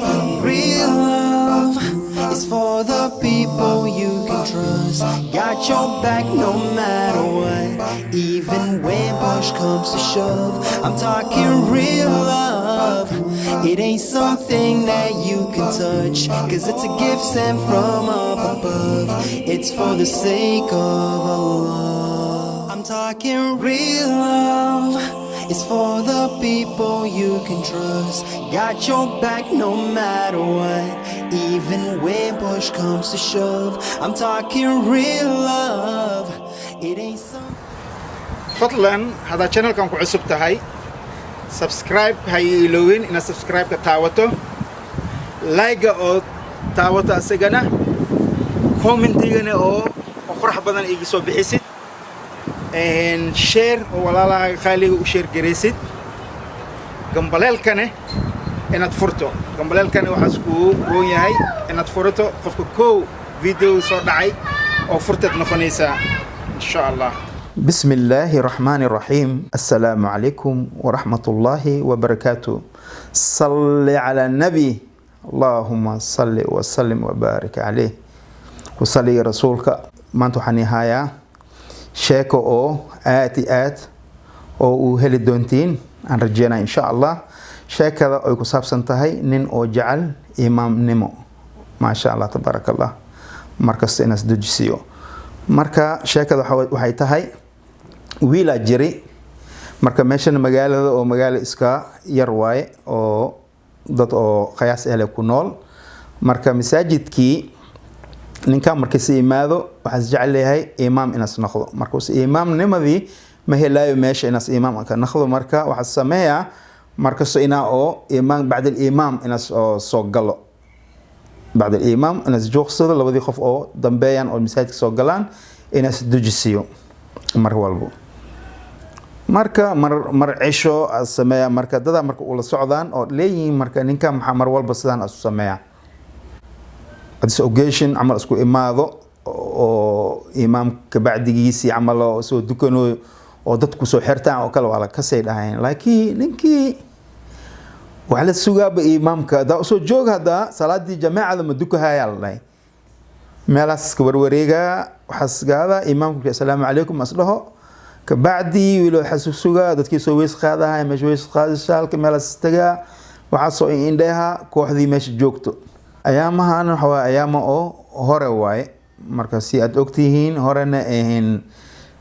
Real love is for the people you can trust. Got your back no matter what, even when push comes to shove. I'm talking real love. It ain't something that you can touch, 'cause it's a gift sent from up above. It's for the sake of Allah. I'm talking real love. It's for the people you can trust. Got your back no matter what, even when push comes to shove. I'm talking real love. It ain't some. Fadlan, haddaad channelkan ku cusub tahay, subscribe ha iloowin inaad subscribe-ka taawato, like-ga oo taawato, asagana commentigana oo qurux badan iga soo bixisid, share oo walaalaha khaaliga u share garaysid, gambaleelkane inaad furto. Gambaleelkane waxaas kuu roon yahay inaad furato, qofka kow video soo dhacay oo furteed noqonaysaa, insha Allah. بسم الله الرحمن الرحيم. السلام عليكم ورحمة الله وبركاته. صل على النبي، اللهم صل وسلم وبارك عليه. وصلي rasuulka. Maanta waxaan hayaa sheeko oo aad iyo aad oo uu heli doontiin aan rajeynaya, insha Allah. Sheekada ay ku saabsan tahay nin oo jecel imaamnimo, maasha Allah, tabaaraka Allah, markasta inaas dejisiyo. Marka sheekada waxay tahay wiilaa jiri. Marka meeshana magaalada oo magaalo iska yar waaye oo dad oo qayaas ehle ku nool. Marka masaajidkii ninkan markiisa imaado, waxaas jecel yahay imaam inaas noqdo. Markuus imaamnimadii ma helaayo meesha inaas imaam ka noqdo. Marka waxaa sameeyaa markasto inaa oo imaam bacd alimaam inaas oo soo galo, bacd alimaam inaas joogsado, labadii qof oo dambeeyaan oo masaajidka soo galaan inaas dujisiyo mar walbo. Marka mar cisho sameeya. Marka dadaa marka ula socdaan oo leeyihiin, marka ninka maxaa mar walba sidaan asu sameeya? Hadis occasion camal isku imaado oo imaamka bacdigiisii camal oo soo dukanayo oo dadku soo xirtaan oo kale, waa la kasay dhahayn. Laakiin ninkii waxaa la sugaaba imaamka haddaa usoo jooga, haddaa salaadii jamaacada ma dukahaya la dhahay. Meelahaas iska warwareegaa, waxaas gaada imaamka markii "Assalaamu calaykum" as dhaho, kabacdi wiil waxaa sugaa dadkii soo weys qaadahay meesha, weys qaadisha halka meelaas tagaa, waxaa soo indheha kooxdii meesha joogto. Ayaamahan waxa waaye ayaama oo hore waaye. Marka si aad ogtihiin, horena ahayn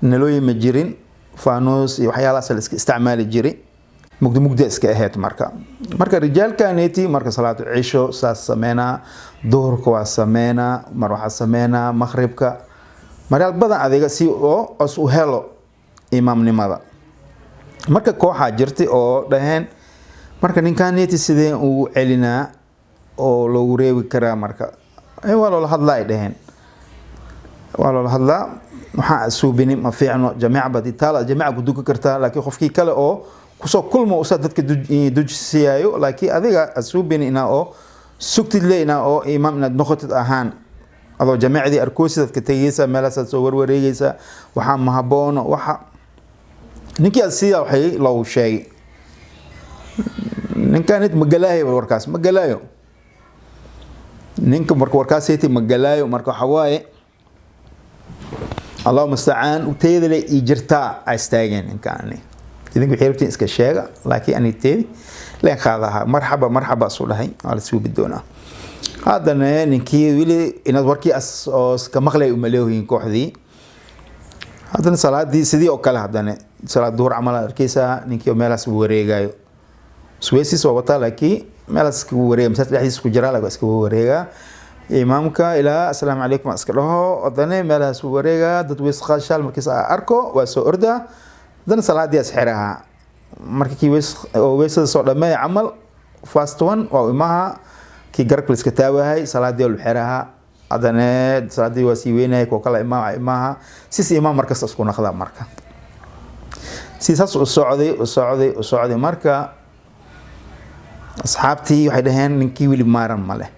nalooyin ma jirin, faanuus iyo waxyaalahaas la iska isticmaali jiray, mugdi mugdi iska ahayd. Marka rijaalkaneti marka salaatu cisho saas sameynaa, duhurka waa sameynaa, mar waxaa sameynaa maqribka, maryaal badan adiga si oo os u helo imaamnimada. Marka kooxaa jirtay oo dhaheen, marka ninkaneti sidee ugu celinaa oo loogu reebi karaa? Marka waa loola hadlaa, ay dhaheen, waa loola hadlaa. Waxaa suubini ma fiicno, jameeca baditaala jameeca ku dukan kartaa, laakiin qofkii kale oo kusoo kulmo usaa dadka dujisiyaayo. Laakiin adiga asuubini inaa oo sugtid le inaa oo imaam inaad noqotid ahaan, adoo jameecadii arkoosid dadka tegeysa, meelaasaad soo warwareegeysa, waxaa ma haboono. Waxa ninkii aad sidaa waxay loogu sheegay, ninkanit ma galaayo warkaas, ma galaayo ninka. Marka warkaaseti ma galaayo. Marka waxa waaye, Allahuma mustacaan, teedale ii jirtaa a istaageen ninkaani. Idinka waxay rabtiin iska sheega, laakiin ani teedi leen qaadaha. Marxaba, marxaba isu dhahay, waa la suubi doonaa. Haddana ninkii weli inaad warkii as oo iska maqlay umaleeyihiin kooxdii. Haddana salaadii sidii oo kale, haddana salaad duhur camal aad arkeysaa ninkii oo meelahaas wareegayo. Sweysis waa wataa, laakiin meelahaas iskagu wareega, masaajid dhexdiisa ku jiraa, laakiin iskagu wareegaa. Imaamka ilaa "Asalaamu calaykum" iska dhaho, haddana meelahaas wareegaa, dad weys qaashaal markiis arko waa soo ordaa, haddana salaadii as xirahaa. Marka kii weys oo weysada soo dhameeya camal, first one waa imaha kii garabka la iska taawahay, salaadii waa lu xirahaa. Haddana salaadii waa sii weynaya, kuwa kale imaam imaha sis imaam markasta isku naqdaa. Marka si saas u socday, u socday, u socday. Marka asxaabtii waxay dhaheen, ninkii weli maaran ma leh,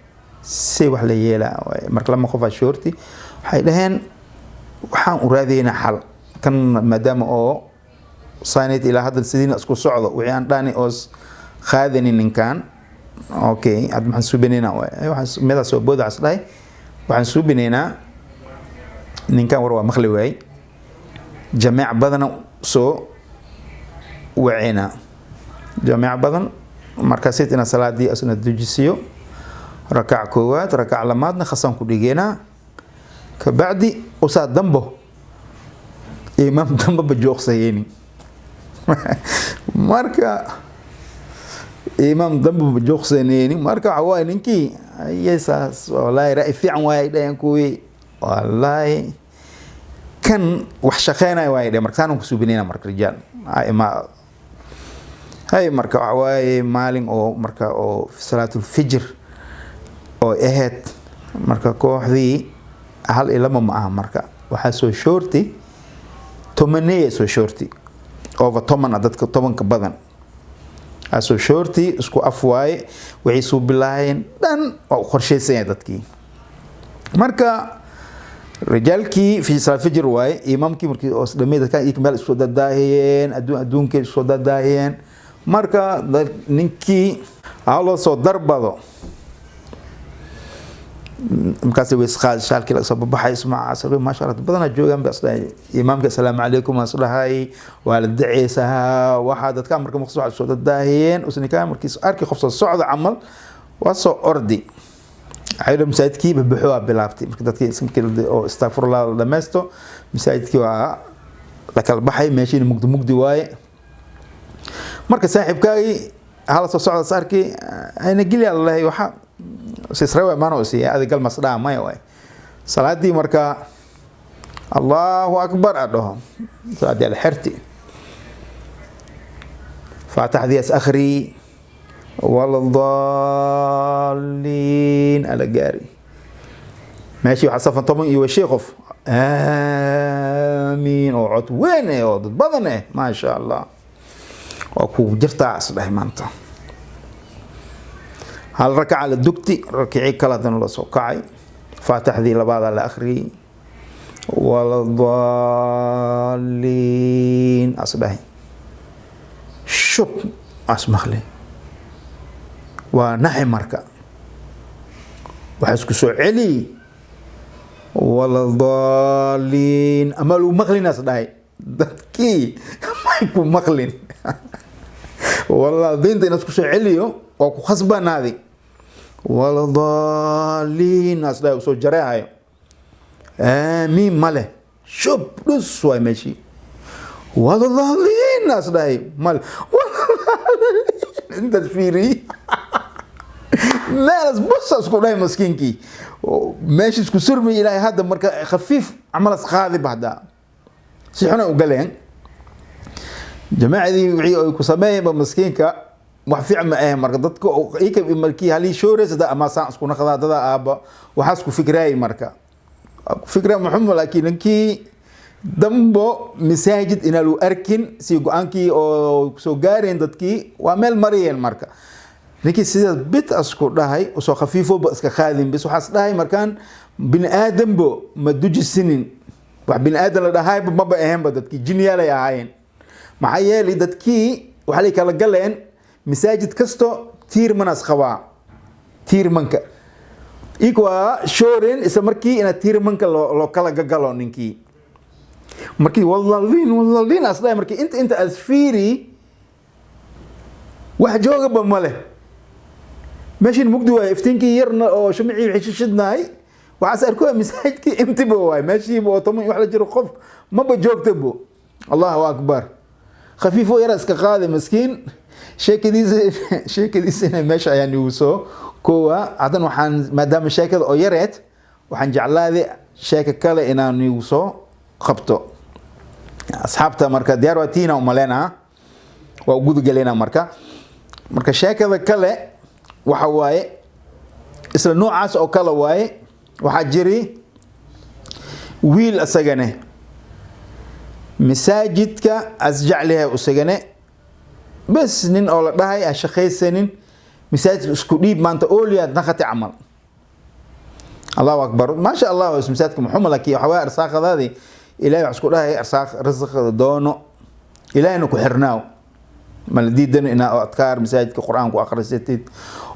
si wax la yeelaa. Marka lama qof ashoorti waxay dhaheen, waxaan u raadaynaa xal kan, maadaama oo sanad ilaa hadda sidiina isku socdo, wixii aan dhani oos qaadanin ninkan. Okay, hadda maxaan suubinaynaa? Waxaan meedaa soo booda, waxaan dhahay waxaan suubinaynaa ninkan. War waa maqli waayey. Jameec badana soo waceynaa, jameec badan markaasid inaa salaadii asna dujisiyo. Rakac koowaad, rakac lamaadna khasaan ku dhigeynaa. Kabacdi usaa dambo imaam dambaba jooqsayeyni. Marka imaam dambaba jooqsaneyni. Marka waxa waaye ninkii ayay saas, wallaahi ra'yi fiican waay dhaheen kuwii, wallaahi kan wax shaqeynaya waay dhaheen. Marka saanan kusuubinayna. Marka rijaal ima hay. Marka waxa waaye maalin oo marka oo salaatulfijr oo ahayd. Marka kooxdii hal iyo lama ma aha. Marka waxaa soo shoorti 10 soo shoorti, over 10 ah, dadka 10-ka badan aa soo shoorti. Isku af waaye waxay soo bilaayeen dhan, waa u qorshaysan yahay dadkii. Marka rijaalkii fi salaat fajr waaye. Imaamkii markii oo dhamay, dadkan iyaga meel isku dadaahiyeen, adduun adduunkay isku dadaahiyeen. Marka ninkii aa loo soo darbado, markaas way isqaad shaalkii laga soo babaxay ismaca. Maasha Allah, badanaa joogaan ba isdhahay. Imaamka "Asalaamu calaykum" as dhahay, waa la daceysahaa. Waxaa dadka marka maqsuud waxay soo dadaahiyeen. Usnikaa markiis arki qof soo socda camal, waa soo ordi ayadoo masaajidkii babaxo waa bilaabtay. Marka dadkii markii oo astaqfirullah la dhameysto, masaajidkii waa la kala baxay, meeshiina mugdi mugdi waaye. Marka saaxiibkaagii hala soo socda is arki ayna geliya lalehay. Waxa sisrawa maano siiya adiga galmas dhaa maya waay. Salaadii marka "Allahu akbar" a dhaho, salaadii ala xerti, faataxdii as akhri, "Waladaliin" ala gaari. Meeshii waxaa safan 10 iyo washii qof. Aamiin oo cod weyn eh oo dad badan eh, maasha Allah, waa kugu jirtaa is dhahay. Maanta hal rakaca la dugti, rakicii kale haddana la soo kacay, faatixdii labaadaa la akhriyey, "Waladaliin" as dhahay, shub as maqli, waa naxi. Marka waxaa isku soo celi "Waladaliin" ama lagu maqlin as dhahay. Dadkii may ku maqlin waladiinta inaad isku soo celiyo, waa ku khasbanaadi. "Waladaliin" as dhahay, usoo jareehayo, aamiin ma leh, shub dhus waay meeshii. "Waladaliin" as dhahay, male. Intaas fiiriy, meelas bus isku dhahay maskiinkii meesha isku surmay. Ilaahay hadda marka khafiif camalas qaadi bahdaa, si xuna u galeen jamaacadii. Wixii ay ku sameeyeenba maskiinka wax fiican ma ahayn. Marka dadka ika markii halii shooreysa ama saan isku naqdaa dada aaba waxaas ku fikraayay. Marka ku fikra muxuu, laakiin ninkii dambo masaajid inaa lagu arkin si go-aankii oo soo gaareen dadkii waa meel mariyeen. Marka ninkii sidaas bit asku dhahay, usoo khafiifoba iska qaadin bis. Waxaas dhahay markaan bini aadambo ma dujisinin, wax bini aadam la dhahayba maba ahaynba, dadkii jinyaalay ahaayeen. Maxaa yeelay dadkii waxaa lay kala galeen masaajid kasto tiirmanas qabaa, tiirmanka iyaga waa shooreen isla markii inaad tiirmanka loo kala gagalo. Ninkii markii "Walalin walalin" as dhahay, markii inta as fiiri, wax joogaba ma leh. Meeshin mugdi waay, iftiinkii yarna oo shumicii wixii shishidnahay. Waxaas arko masaajidkii imtiba waay, meeshiiba oo 10 wax la jiro qof maba joogtabo. Allahu akbar, khafiifo yara iska qaadi maskiin. Sheekadiisina meesha ayaan igu soo koowa. Haddana waxaan maadaama sheekada oo yareed, waxaan jeclaaday sheeko kale inaan igu soo qabto asxaabta. Marka diyaar waa tiina umaleynaa, waa u gudagalaynaa. Marka sheekada kale waxa waaye isla noocaas oo kale waaye. Waxaa jiri wiil isagane masaajidka as jeclihay isagane bes, nin oo la dhahay ha shaqaysanin, masaajidka isku dhiib maanta ooliyaad naqati camal. Allahu akbar, maasha Allah, masaajidka muxuma, laakiin waxa waaye arsaaqadaadii Ilahay wax isku dhahay, arsaaq risiq doono, Ilahayna ku xirnaaw. Ma la diidano inaa adkaar masaajidka Qur-aan ku akhrisatid.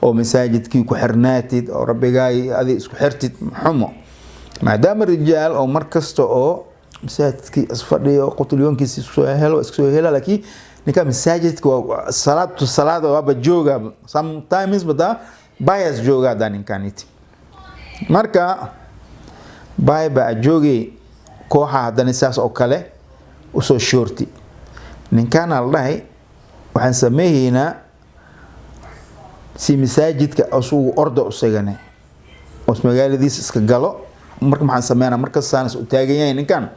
Oo masaajidkii ku xirnaatid oo rabbigaay adi isku xirtid xumo, maadaama rijaal oo mar kasta oo masaajidkii isfadhiyo, qutulyoonkiisa iskusoo helo, iskusoo hela. Laakiin ninka masaajidka waa salaatu salaada waaba jooga, sometimes badaa bias jooga hadaa ninkaniti. Marka bay baa joogay kooxa, haddana saas oo kale usoo shoorti. Ninkaana la dhahay, waxaan sameeyeynaa si masaajidka asugu ordo, isagane os magaaladiisa iska galo. Marka maxaan sameynaa? Markastaan is u taagan yahay ninkan,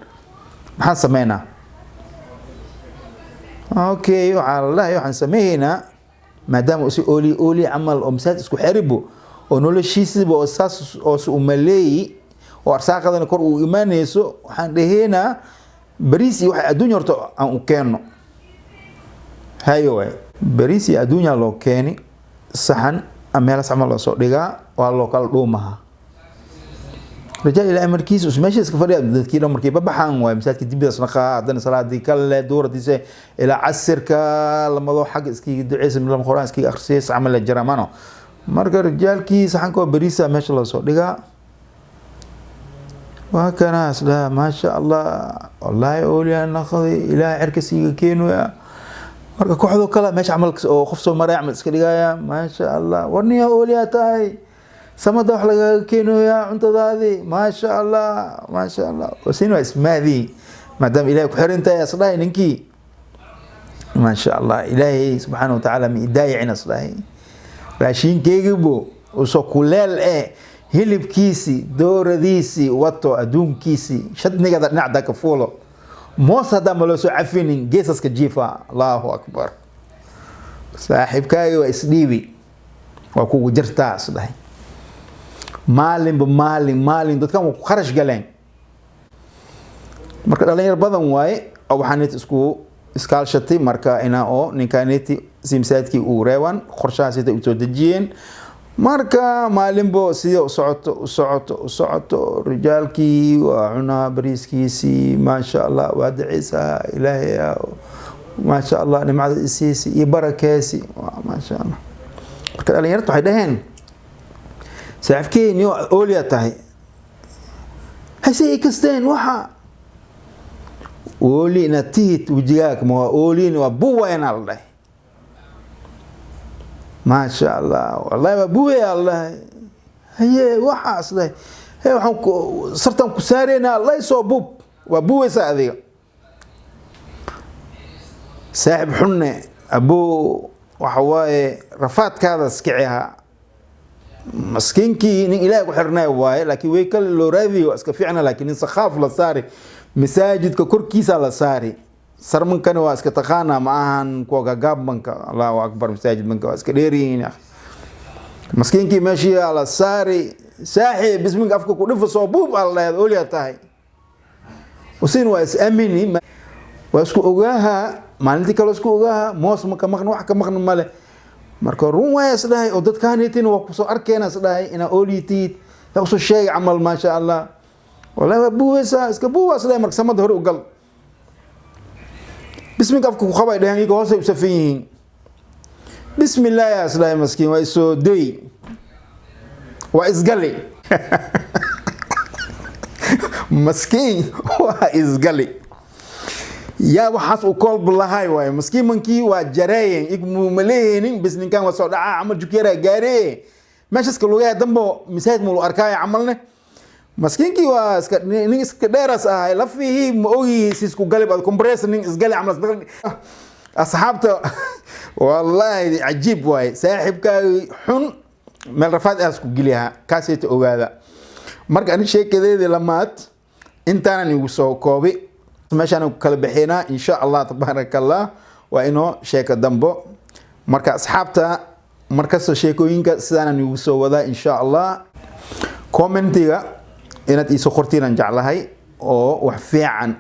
maxaan sameynaa? Okay, waxaa la dhahay, waxaan sameeyeynaa, maadaama si ooli ooli camal oo masaajid isku xeribo oo noloshiisiba oo saas oo si umaleeyi oo arsaaqadana kor uu imaanayso, waxaan dhaheynaa bariis iyo waxa adduunya horta aan u keenno. Hayo waay, bariis iyo adduunya loo keeni, saxan meelas camal loo soo dhigaa, waa loo kala dhuumaha. Rijaal ilaahay markiis us meesha iska fadhiya, dadkii dhan markii babaxaan waay, masaajidka dibidaas naqaa, haddana salaadii kale duuradiisa ilaa casirka lamadoo xagga iskiga duceysa, lama quraan iskiga akhrisaysa camal la jira mano. Marka rijaalkii saxanka oo bariisa meesha loo soo dhigaa, waa kanaas dhaha, maasha Allah, wallaahi oolyaa naqday, ilaahay cirka siiga keenaya. Marka kooxdoo kale meesha camal oo qof soo maray camal iska dhigaya, maasha Allah, warniya oolyaa tahay, samada wax lagaga keenayaa cuntadaadii, maasha Allah, maasha Allah. Wasin waa ismaadii, maadaama ilahay ku xiran tahay, asdhahay ninkii, maasha Allah, ilaahay subxaana watacaala ma idaayicin, asdhahay raashinkeygibu usoo kuleel eh, hilibkiisii, dooradiisii wato, adduunkiisii shadnigada dhinacda ka fuulo, moos haddaa ma loo soo cafinin, geesaska jiifa. Allahu akbar, saaxiibkaaga waa isdhiibi, waa kugu jirtaa, isdhahay. Maalinba maalin maalin dadkan waa ku kharash galeen. Marka dhalinyar badan waaye oo waxaanit isku iskaalshatay, marka inaa oo ninkaniti si masaajidkii uu reeban qorshahaasita u soo dejiyeen. Marka maalinbo sidii u socoto, u socoto, u socoto, rijaalkii waa cunaa bariiskiisii, maasha Allah, waa daceysaa, ilaahay maasha Allah nimcada isiisi iyo barakeesi, maasha Allah. Marka dhalinyarta waxay dhaheen, saaxiibkeyni oolyaa tahay, hase i kasteen waxa ooli inaad tihid wejigaaga ma waa oolin, waa buwayna la dhahay, maasha Allah, wallahi waa buwaya la dhahay. Haye, waxaas dhahay, he, waxaan ku sartaan ku saareynaa lay soo buub, waa buwaysaa adiga. Saaxib xunne abuu, waxa waaye rafaadkaada iskici ahaa. Maskiinkii nin ilaahay ku xirnay waaye, laakiin way kale loo raadiyo iska fiicna, laakiin nin sakhaaf la saari, masaajidka korkiisa la saari. Sarmankani waa iska taqaanaa, ma ahan kuwa gagaabmanka. Allahu akbar, masaajid manka waa iska dheeryihiin. Maskiinkii meeshii la saari, saaxiib bisminka afka ku dhifo, soo buub aa la dhahay, oolyaa tahay. Usin waa is amini, waa isku ogaaha, maalintii kale isku ogaaha, moos ma ka maqna, wax ka maqna male. Marka run waaya is dhahay, oo dadkaanitin waa kusoo arkeena, is dhahay inaa oolitid yaa usoo sheegay camal, maasha Allah, wallahi waa buuweysaa, iska buuwa, is dhahay. Marka samada hore u gal, bisminka afka ku qabay dheheen, iyaga hoosay u safan yihiin. Bismi illaahi, is dhahay maskiin, waa isoo day, waa isgali, maskiin waa isgali, yaa waxaas uu koolbu lahay waaye. Maskiin mankii waa jareeyen igmu maleheenin, bis ninkan waa soo dhacaa camal, jukyara gaaree meeshaska lugaha dambo masaajid mulu arkaayo camalne. Maskiinkii waa iska nin iska dheeraas ahay, lafihii ma ogihi si isku galib ad compress, nin isgali camal. Asxaabta, wallaahi cajiib waaye, saaxiibkaagi xun meel rafaad aas ku geliyaha, kaasayta ogaada. Marka ani sheekadeedii lamaad intaanan igu soo koobi, meeshaan ku kala bixinaa, insha Allah tabaaraka Allah, waa inoo sheeko dambo. Marka asxaabta, markasta sheekooyinka sidaanan igu soo wadaa, insha Allah. Commentiga inaad iisoo qortiin aan jeclahay, oo wax fiican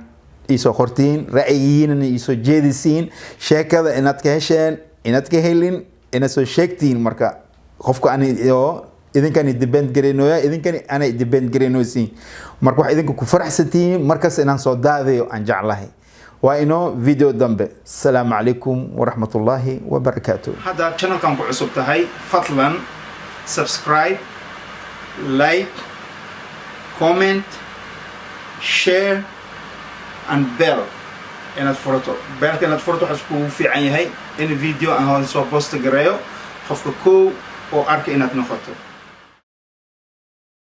iisoo qortiin, ra'yigiinana iisoo jeedisiin, sheekada inaad ka hesheen, inaad ka helin, inaad soo sheegtiin. Marka qofka ani oo idinkani depend gareynoya, idinkani anay depend gareynosiin. Marka wax idinka ku faraxsantihiin markas inaan soo daadayo aan jeclahay. Waa inoo video dambe. Asalaamu calaykum waraxmatullaahi wabarakaatu. Haddaad channelkan ku cusub tahay, fadlan Subscribe, like, comment, share and bell inaad furato. Bellka inaad furato waxaa iskugu fiican yahay in video aan hoos soo post gareeyo, qofka kow oo arka inaad noqoto.